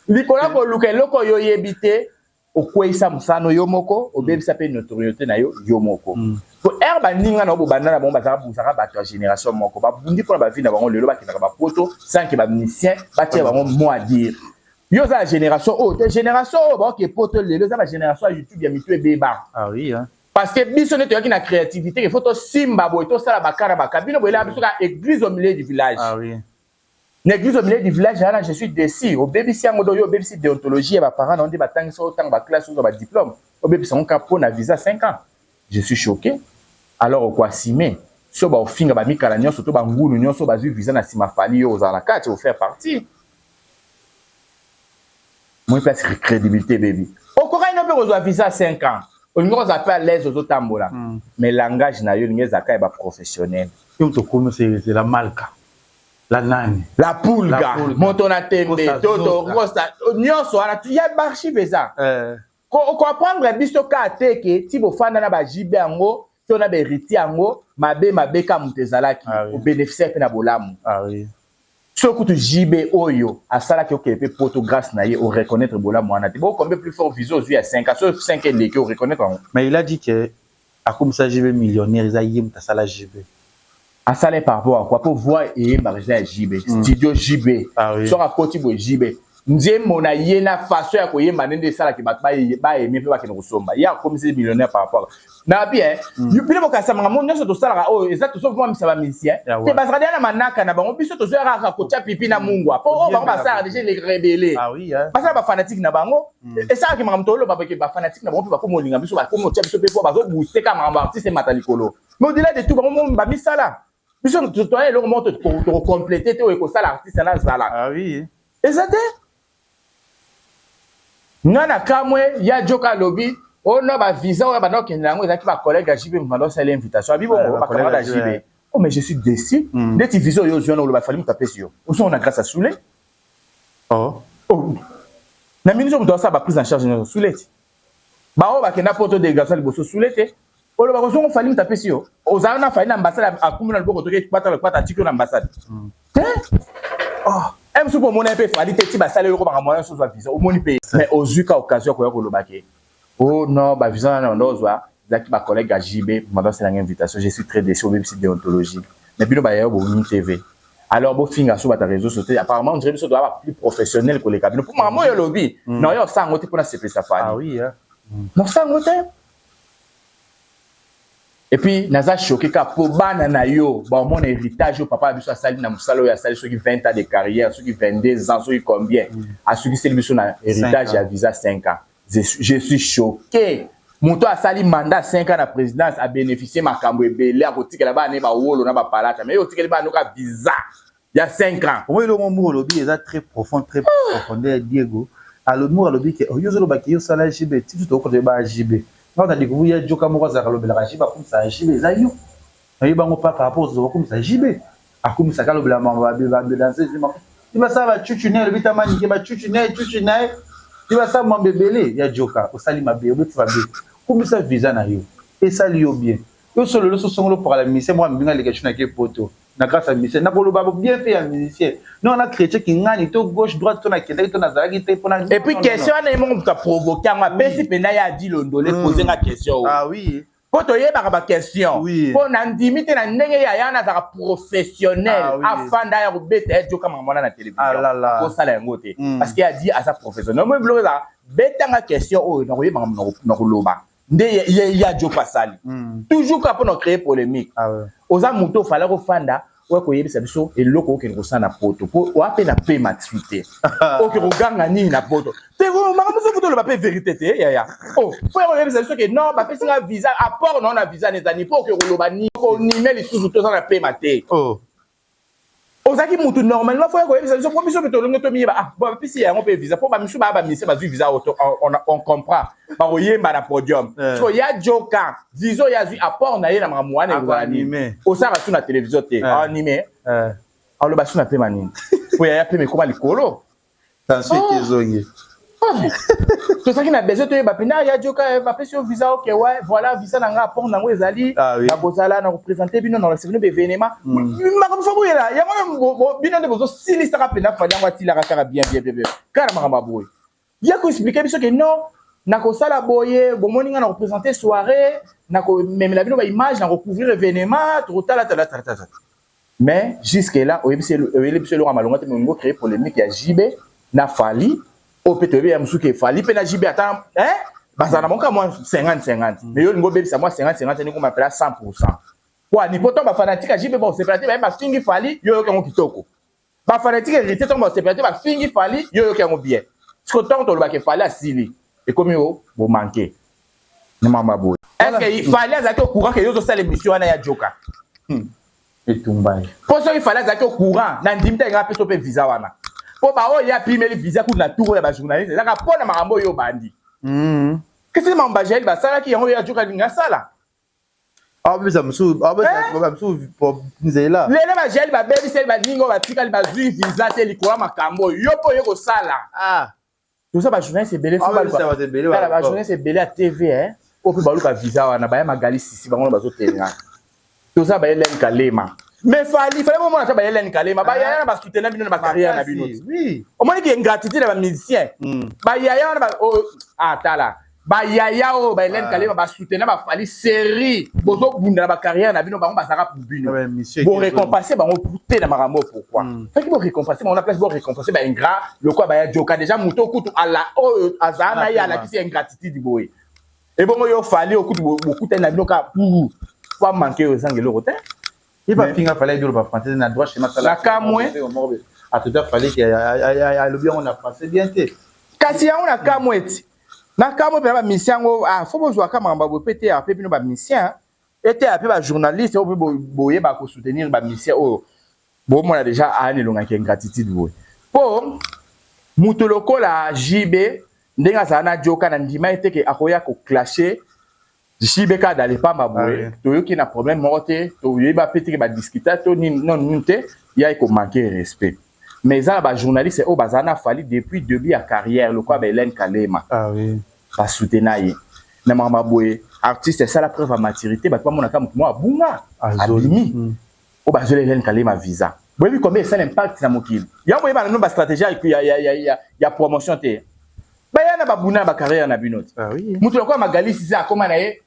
likolo ya koluka eloko oyo oyebi te. Okweyisa mosano yo moko, obebisa mpe notoriété na yo yo moko. Po ere baninga na yo bobanda na bango, bazalaka bozalaka bato ya génération moko, babundi mpona bavie na bango, lelo bakendaka bapoto sans que bamusicien batia bango mot à dire. Yo oza na génération oyo te. Génération oyo baoke poto lelo eza bagénération ya YouTube, ya mitu ebeba. Ah oui, hein? Parce que biso nde toyaki na créativité, il faut tosimba boye, tosala bakara baka. Bino boyelaka biso kaka église au milieu du village. Ah oui. Na église au milieu du village wana, je suis déçu. Obebisi yango. Do yo obebisi déontologie ya baparent na yo nde batangisa, otanga baclasse, ozwa badiplôme, obebisa yango kaka mpo na visa 5 ans. Je suis choqué. Alors okoassume so baofinga bamikala nyonso to bangulu nyonso bazwi visa na nsima Fally, yo ozala na kati, ofaire partie. Moi place crédibilité bebi, okokaki no mpe kozwa visa 5 ans, olingi kozala mpe à l'aise, ozotambola, mais langage na yo olingi ezalaka ya baprofessionnel. Yo tokomi, c'est la malka la nani. La pulga, moto na tembe, toto rosa nyonso wana ya baarchive eza okoapprendre biso kaka te ke ti bofanda na bajibe yango to na baheritier yango mabe mabe ka moto ezalaki obénéficie mpe na bolamu. Soki kutu jibe oyo asalaki okende mpe poto grâce na ye, oreconnaître bolamu wana te. Bo combien plus fort visa ozwi ya 5 ans, so 5 eleki, oreconnaître yango. Mais il a dit que akomisa JB millionnaire, eza ye moto asala JB. Asala par rapport à quoi? Po voix eyembaka eza ya JB, studio JB. Soki akoti boye, JB, nzembo na ye na façon ya koyemba ndenge esalaki bato bayemi mpe bakende kosomba, ye akomisi millionnaire par rapport na bien. Bino bokasa makambo nyonso tosalaka oyo eza tozovamisa bamusicien te, bazalaka deya na manaka na bango. Biso tozoyaka kaka kotia pipi na mungwa, mpo oyo bango basalaka déjà rebele, basala bafanatike na bango. Esalaki makambo toloba bake bafanatike na bango mpe bakomi olinga biso, bakomi otia biso mpe po bazobooste kaka makambo artiste emata likolo. Mais au-delà de tout, bango bamisala, biso toya eloko moko tokokomplete te oyo ekosala artiste nazala eza te. Nga na kamwe ya Joka alobi ono bavisa oyo banda kokende yango ezalaki bacollègue ya JB, banda osala invitation abi bongo bacamarade ya JB. Oh, mais je suis déçu. Ndeti visa oyo ozwi wana, oloba Fally moto apesi yo, ozongo na grâce asule. Oh. Oh. Na minute moto asala ba prise en charge nyonso sule ti. Baoyo bakenda poto délégation liboso sule te. Oloba kozongo Fally moto apesi yo. Ozala na Fally na ambassade akumbi na loboko toke kwata kwata atiki yo na ambassade. Te. Oh. M soki omona ye mpe Fally te ti basali yo makambo wana nyonso ozwa visa omoni mpe mais ozwi ka occasion ya koya koloba ke oh non, ba visa wana ndo ozwa ezalaki ba collègue ya JB mado asalanga invitation, je suis très déçu. Obebisi déontologie, mais bino bayayo bomi TV, alors bofinga so bato ya réseau sociaux. Apparemment on dirait biso toza ba plus professionnel koleka bino, mpo makambo oyo olobi na oyo osango te mpona sepelisa Fally. Ah oui, hein. Nosango te. Et puis naza choqué kaka mpo bana na yo baomona héritage oyo papa na biso asali na mosala oyo asali, soki 20 ans de carrière, soki 22 ans, soki combien, asukiseli biso na héritage ya visa 5 ans. Je suis choqué. Moto asali mandat 5 ans na présidence, abénéficie makambo ebele, akotikela bana ne bawolo na bapalata, mais yo otikeli bana noka visa ya 5 ans. Omoi eloko moko olobi eza très profond, très profondeur. Diego alobi moko, alobi ke yo ozolobaki yo osala JB ti biso tokokoto yeba JB nga na découvrir ya joka moko azalaka alobelaka JB, akomisaka JB. Eza yo nayebango pa par rapport akomisa JB, akomisaka, alobela mambo badanse ti basala bacucu na ye, alobi tamanike bacucu na ye, cucu na ye ti basala mambo ebele ya joka. Osali mabe, obeti mabe. Kumisa visa na yo, esali yo bien. Yo so lelo so songolo pakala musicien moko amibinga leka cu nake poto na grâce ya musicien, nakoloba bien fait ya musicien non na chrétien kingani to gauche droite to nakendaki to nazalaki te mpona. Et puis question wana, ye moko moto aprovoke yango, apesi mpenza ye adi londole pose nga question oyo. Ah oui. Mpo toyebaka baquestion. Mpo na ndimi te na ndenge ye aya wana azalaka professionnel. Afanda ya kobeta ye joka makambo wana na télévision, kosala yango te, parce que adi aza professionnel. Moi biloko ezalaka betanga question oyo nakoyebaka na koloba nde ye ya joka asali toujours kaka mpona créer polémique. Oza moto ofala kofanda oya koyebisa biso eloko okende kosala na poto, mpo oya mpe na pema tu te, oke koganga nini na poto te. Makambo mosusu toloba mpe vérité te, yaya. O fo ya koyebisa biso ke non, bapesi nga visa, apport nao na visa nezani mpo oke koloba nini, konime lisusu, toza na pema te. Ozalaki mutu normalement fo ya koyebisa biso mpo biso mpe tolongi tomiyeba. Ah bon, bapesi yango mpe visa mpo bamisu baya bamise bazwi visa, on comprend, bakoyemba na podium. So ya joka visa oyo azwi, apport na ye na makambo wana ekozala nini? Osalaka su na télévision te, anime aloba su na pema nini po yaya pema ekoma likolo. Tension ezongi. Tozalaki na besoin toyeba mpenza ya joka bapesi yo visa. Ok, ouais, voilà visa na nga, apport nango ezali nakozala na koprésente bino, na kolakisa bino baévénement. Makambo fo boyela yango, bino nde bozosilisaka mpenza Fally. Yango atilaka kaka bien bien bien bien kaka na makambo ya boye ya koexplike biso ke non, nakosala boye, bomoni nga na koprésente soirée, nakomemela bino baimage, nakocouvrir événement, tokotala tala tala tala. Mais jusque là oyeli biso eloko ya malonga te. Molingo créer polémique ya JB na Fally oyo mpe toyebi ya mosuku. Efali mpe na JB ata bazala na bango mwa 50 50, mais yo olingi obebisa mwa 50 50 ndenge mapela 100%. Kwani po ntango bafanatique ya JB bakosepela te, baye bafingi Fally, yo oyoki yango kitoko. Bafanatique Héritier, ntango basepela te, bafingi Fally, yo oyoki yango bien. Siko ntango tolobaka Efali asili, ekomi o bomanke na mama boye. Est ce que Fally azalaki au courant ke yo ozosala émission wana ya joka? Etumba ye. Mpo soki Fally azalaki au courant, na ndimi te nga apeso mpe visa wana, mpo baoyo ye apimeli visa kutu na tour ya bajournaliste ezaka mpo na makambo oyo obandi. Kesi makambo bajael basalaki yango, yo ajoka alingi asala. Abisa mosusu, abisa mosusu nzela. Lelo bajael babebiseli baninga oyo batikali bazwi visa te likolo ya makambo oyo yo mpo oye kosala. Toza bajournaliste ebele, tala bajournaliste ebele ya TV oyo mpe baluka visa wana, baya Magali Sisi, bango wana bazotelenga. Toza bahelene Kalema, mais Fally, Fally bomona ata bahelene Kalema, bayaya na basoutenir bino na bacarrière na bino. Omoni ki ingratitude ya bamusicien, bayaya wana. Ah, tala bayaya oyo bahelene Kalema basoutenir baFally série, bozobunda na bacarrière na bino, bango bazalaka pour bino, borécompense bango te na makambo. Pourquoi soki borécompense bango na place borécompense baingrat lokola baya joka? Déjà moto okutu ala oyo azala na ye alakisi ingratitude boye, ebongo yo Fally okutu bokutani na bino kaka pour po amanke oyo ezanga eloko te. Ye bafinga Fally, ayebi oloba français na droit chemin. Na kamwe. Atoto Fally alobi yango na français bien te. Kasi yango na kamwe eti na kamwe mpena bamusicien yango. Ah, fo bozwaka makambo ya boye mpe te ya mpe bino bamusicien ete ya mpe bajournaliste oyo mpe boyeba kosoutenir bamusicien oyo bomona déjà aya elongaki ingratitude boye, mpo moto lokola JB ndenge azala na joka na ndima ye te ke akoya koclashe JB kaka dans lepamba boye. Toyoki na problème moko te, toyeba mpe teke badiscuta to nini, non nini te, ya ekomanke respect. Mais eza na bajournaliste oyo bazala na Fally depuis début ya carrière, lokola ba Hélène Kalema. Ah oui. Basutena ye na makambo ya boye. Artiste esala preuve ya maturité, bato bamonaka motu moko abunga, abimi oyo bazwela Hélène Kalema visa. Boyebi combien esala impact na mokili yango? Boyeba na bino bastratégie ya promotion te. Baya na babuna na bacarrière na bino te. Moto lokola Magalisi se akóma na ye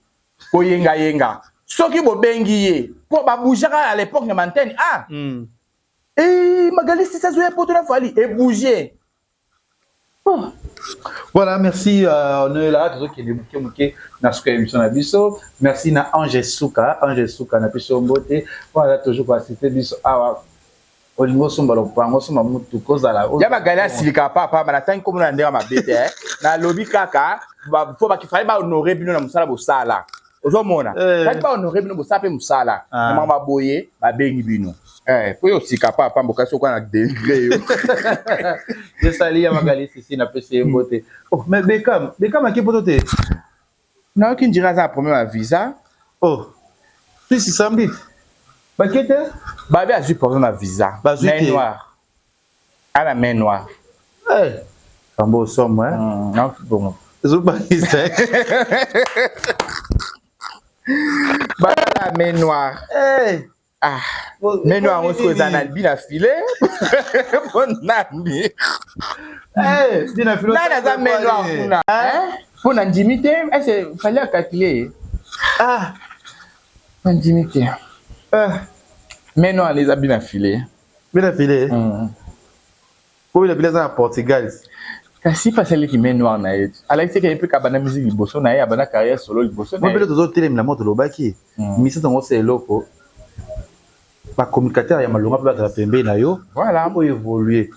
koyengayenga. Soki bobengi ye mpo babougeaka à l'époque na bantene, ah, Magalisi azoya poto na Fally, ebouge. Oh. Voilà, merci. On est là, tozokende moke moke na suka émission na biso. Merci na Ange Suka, Ange Suka na biso mbote. Voilà, toujours ko assister biso awa. Olingo osomba lopango, osomba mutuka, ozala Ya Magali asilika papa, natangi komona na ndenge mabe te. Nalobi kaka fo bakifali bahonore bino na mosala bosala. Ozomona kati bahonore bino, bosala mpe mosala na makambo boye, babengi bino po yo osika papa mboka soki na degré yo. Esali ya Magali sisi, napesi ye mbote. Oh, mais Bekam, Bekam ake poto te? Nayoki ndira aza na problème ya visa. Oh, sisi samedi bake te? Babi azwi problème ya visa. Main noire, ana main noire. Kambo osomo. Bongo. Ezobangisa. Bala main noire. Ah, main noire yango soki eza na bina file mpo nani nani aza main noire kuna mpo na ndimi te. Ese Fally acalculer. Na ndimi te, main noire eza bina file. Bina file po bina file eza na Portugal. Kasi mpasi aleki main noire na ye, alakisi eke ye mpe kabanda musique liboso na ye, abanda carrière solo liboso na ye. Mpe tozotelemela mo, tolobaki misato yango osa eloko, bacommunicateur ya malonga mpe bazala pembeni na yo. Voilà. Oyo évolue,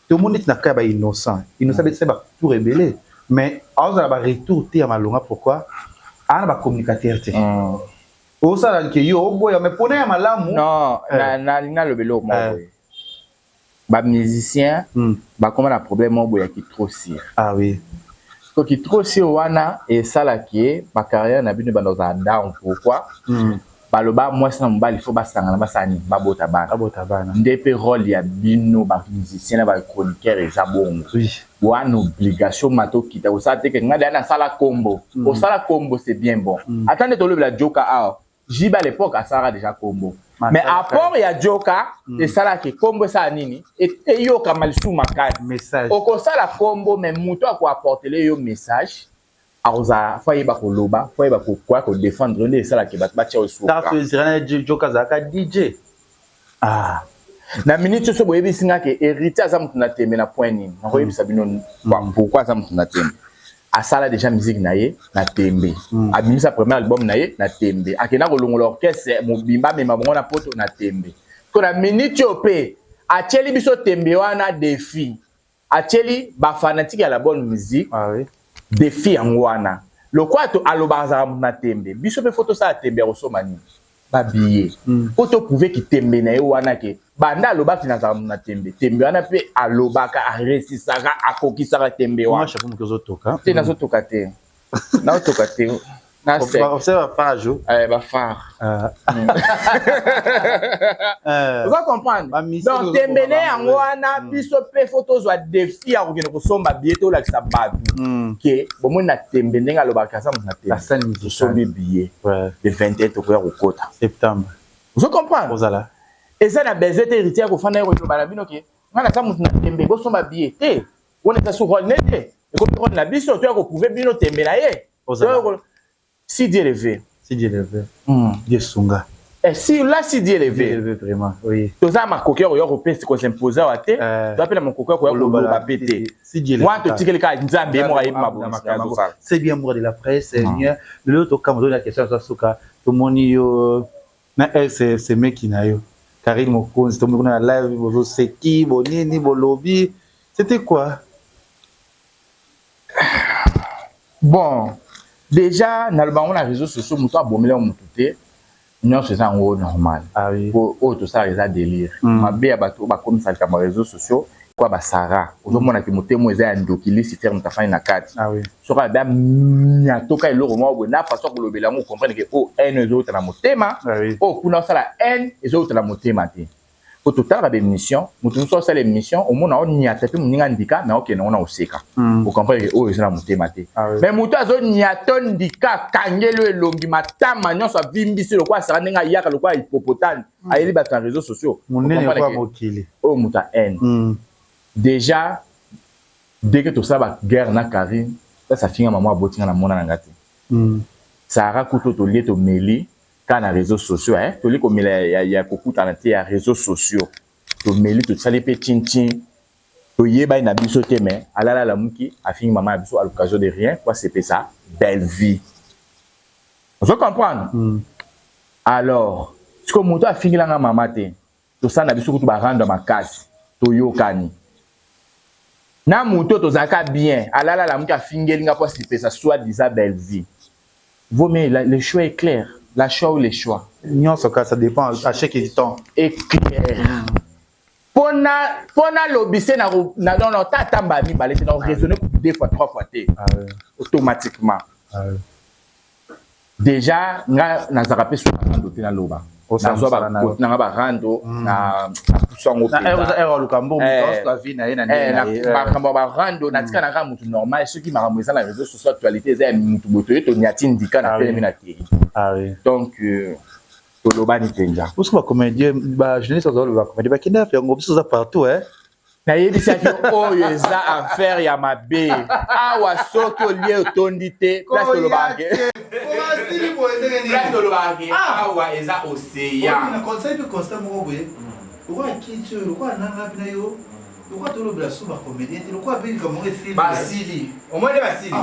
tomoni neti na cas ya bainnocent. Innocent abetisa batour ebele, mais aozala baretour te ya malonga. Pourquoi? Aa na bacommunicateur te. Osala ke yo oboya, mais mpona ya malamu. Non, nalingi naloba eloko moko boye. Bamusicien bakóma na problème moko boye ya trop sûr. Ah oui. Soki trop sûr wana esalaki ye, bacarrière na bino ebanda kozala down. Pourquoi? Baloba mwasi na mobali fo basangana, basala nini? Babota bana. Babota bana. Nde mpe rôle ya bino bamusicien na bachroniqueur eza bongo. Wana obligation mata okita kosala te ke ngai deya nasala kombo. Osala kombo, c'est bien bon. Ata nde tolobela Joka awa, JB à l'époque asalaka déjà kombo, mais apport ya Joka esalaki kombo esala nini? Eyokama lisusu makasi. Okosala kombo, mais moto akoapportele yo message akozala, fo ayeba koloba, fo ayeba kokoya kodéfendre. Nde esalaki bato batia oyo suka. Joka azalaka DJ. Ah. Na minute nyonso boyebisi nga ke Héritier aza motu na tembe na point nini, nakoyebisa bino pourquoi aza motu na tembe. Asala déjà musique na ye na tembe, abimisa premier album na ye na tembe, akenda kolongola orchestre mobimba, amema bango na poto na tembe. Ko na minute oyo mpe atieli biso tembe wana défi, atieli bafanatike ya la bonne musique défi yango wana. Lokola to alobaka azalaka motu na tembe, biso mpe fo tosala tembe ya kosomba nini? Babillet, mpo toprouver kitembe na ye wana ke banda alobaki nazalaka motu na tembe, tembe wana mpe alobaka, aresisaka, akokisaka tembe wana. Te, nazotoka te, nazotoka te. Bafare, oza comprendre? Donc tembe ne yango wana, biso mpe fo tozwa défi ya kokende kosomba billet, tolakisa bato ke bomoni na tembe ndenge alobaka aza moto na tembe. Tosombi billet le 21, tokoya kokota. Septembre. Ozo comprendre? Eza na besoin te Héritier kofanda ye koloba na bino ke ngai naza moto na tembe, bosomba billet te. Wana eza su rôle ne te, ekomi rôle na biso toya koprouver bino tembe na ye. Si Dieu le veut. Si Dieu le veut. Dieu sunga. Eh, si là, si Dieu le veut. Dieu le veut vraiment. Oui. Toza makoki ya koya kopesa kosimposer awa te. Toza mpe na makoki ya koya koloba mpe te. Si Dieu le wana totikeli kaka Nzambe ye moko ayebi mabongisi azosala. C'est bien, mour de la presse. Lelo tokama toza question ya suka. Tomoni yo na ex semeki na yo Karine Mokonzi, tomoni kuna na live bozoseki, bonini bolobi, c'était quoi? Bon, déjà naloba yango na réseaux sociaux, moto abomeli yango motu te, nyonso eza yango normal. Oyo tosalaka eza délire mabe ya bato oyo bakomisa likambo ya réseaux sociaux kwa basara. Ozomonaki motema eza ya ndoki, Lucifer moto afandi na kati. Soki abe amiatoka eloko moko boye na façon kolobela yango, comprendre ke oyo haine ezouta na motema, oyo kuna osala haine ezouta na motema te. Po totalaka baémission, moto mosusu asala émission, omona oniata mpe moninga ndika, mais okende ngo na oseka, ocomprendre oyo eza na motema te. Mais moto azoniata ndika, akangeli oyo elongi, matama nyonso avimbisi lokola asaka, ndenge ayaka lokola hippopotame, ayeli bato na réseaux sociaux. Monene kwa mokili. Oyo moto a haine déjà. Dès que tosala baguerre na Karine, place afinga mama abotinga na mona na nga te. Sara kutu tolie, tomeli kaka na réseaux sociaux, eh? Toli komela ya kokutana te, ya réseaux sociaux. Tomeli, tosali mpe tintin, toyebani na biso te, mais alala, alamuki, afingi mama ya biso à l'occasion de rien po asepesa belle vie. Ozo comprendre? Alors sikoyo moto afingelanga mama te, tosala na biso kutu barando makasi, toyokani na moto, tozalaka bien, alala, alamuki, afingeli nga po asepesa soit disant belle vie. Vaut mieux le choix est clair, la choix ou les choix. Nyonso kaka, ça dépend à chaque temps. Est clair. Mpona lobi se na non, tata mbala mibale te, na raisonner deux fois, trois fois te, automatiquement. Déjà nga nazalaka mpe so na rando te, naloba nazwa nanga barando na pusu yango. Makambo ya barando natika na kaka motu normal. Soki makambo eza na réseau sociaux, actualité eza ya motu boye, toye, toniati ndika na telemi na kei. Donc tolobani mpenza. Oso bacomédien, bajournaliste bazaloba, bacomédien bakenda yango, biso oza partout, eh? Nayebisaki oyo eza affaire ya mabe awa. Soki olie, otondi te, place tolobaka, place tolobaka ke awa eza océan. Conseil mpe constat moko boye, lokola kiti oyo, lokola nanga mpe na yo, lokola tolobela so bacomédien te, lokola mpe likambo moko esili. Basili, omoni, basili.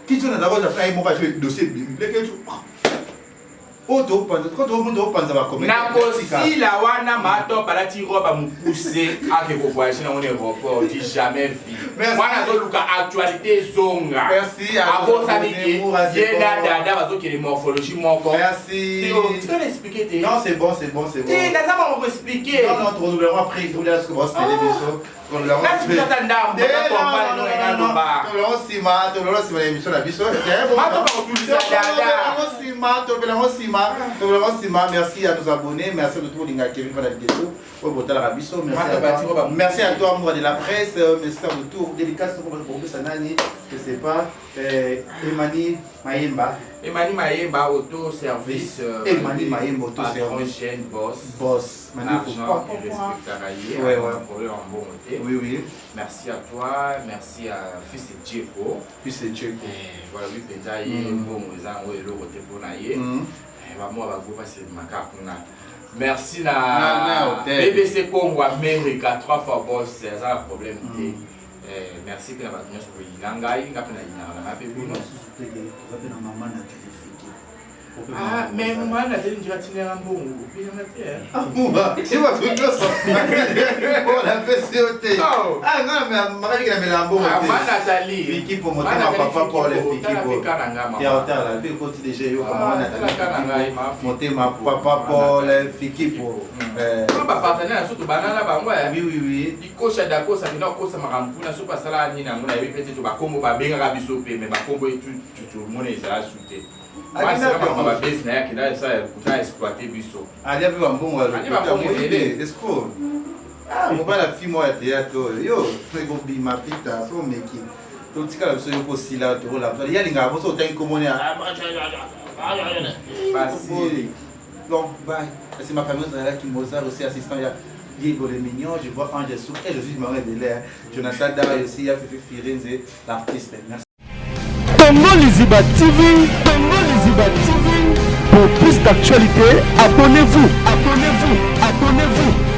Kiti oyo nazalaka ozala ye moko atie dossier ebimi leke oyo topanza, topanza bacomédien. Na kosila wana, mato balati robe mokuse, ake kovoyage nango na aéroport, du jamais vu. Wana azoluka actualité ezonga. Akosani ke ye na dada bazokende morphologie moko. Merci. Tika na expliquer te. Non, c'est bon, c'est bon, c'est bon. Te, naza bango koexpliquer. Non, non, tokolobela après, tokolobela soki baosele biso. Ata ndambo. Tolobela nsima, tolobela nsima na émission na biso. Mato bakotulisa dada. Nsima, tolobela nsima, tolobela nsima. Merci à nos abonnés, merci à tout bolinga Kevin Fana Ligeso oyo botalaka biso. Merci à toi, amour de la presse, merci à retour dédicace kopesa nani, je sais pas, Emani Mayemba. Emani Mayemba auto service. Emani Mayemba auto service, jeune boss. Boss. L'argent respectaka ye. Problème en bongo te. Merci à toi, merci à fils Djeko. Fils Djeko. Voilà, lui mpenza ye mbongo eza yango eloko te mpona ye. Bamwa bagroupe asemaka kuna. Merci na BBC Congo America, trois fois boss, aza na problème te. Merci mpe na bato nyonso koyina ngai, nga mpe nayinaka na ngai mpe bino. Ah, mais mama Nathalie ndira tindela mbongo, opesanga te. Ti bato nyonso oyo napesi yo te, nga makaki na mela mbongo. Mama Nathalie. Fikipo motema, papa Paul Fikipo, otala mpe ekoti deja, yoka mama Nathalie motema, papa Paul Fikipo. Bapartenaire na so tobanana bango. Oui. Dikosha dakosa kenda kokosa makambo kuna, soki basalaka nini yango nayebi mpe te. To bakombo babengaka biso mpe, mais bakombo tomona ezala su te. Babesi na ye akenda kuta exploite biso. Alia mpe bambongo ya escroc, mobala fi moko ya théâtre oyo yo ekobima pita so omeki totikala biso yo kosila tokolapsa ye alingaka boso otangi komoni. Basili. Donc bye. C'est ma famille ozalaki Mozart aussi, assistant ya Diego le Mignon, je vois Ange Souk et je suis Marie Delair, Jonathan Dar aussi, ya Fifi Firenze l'artiste. Merci. Congo Liziba TV, Congo Liziba TV. Pour plus d'actualités, abonnez-vous, abonnez-vous, abonnez-vous.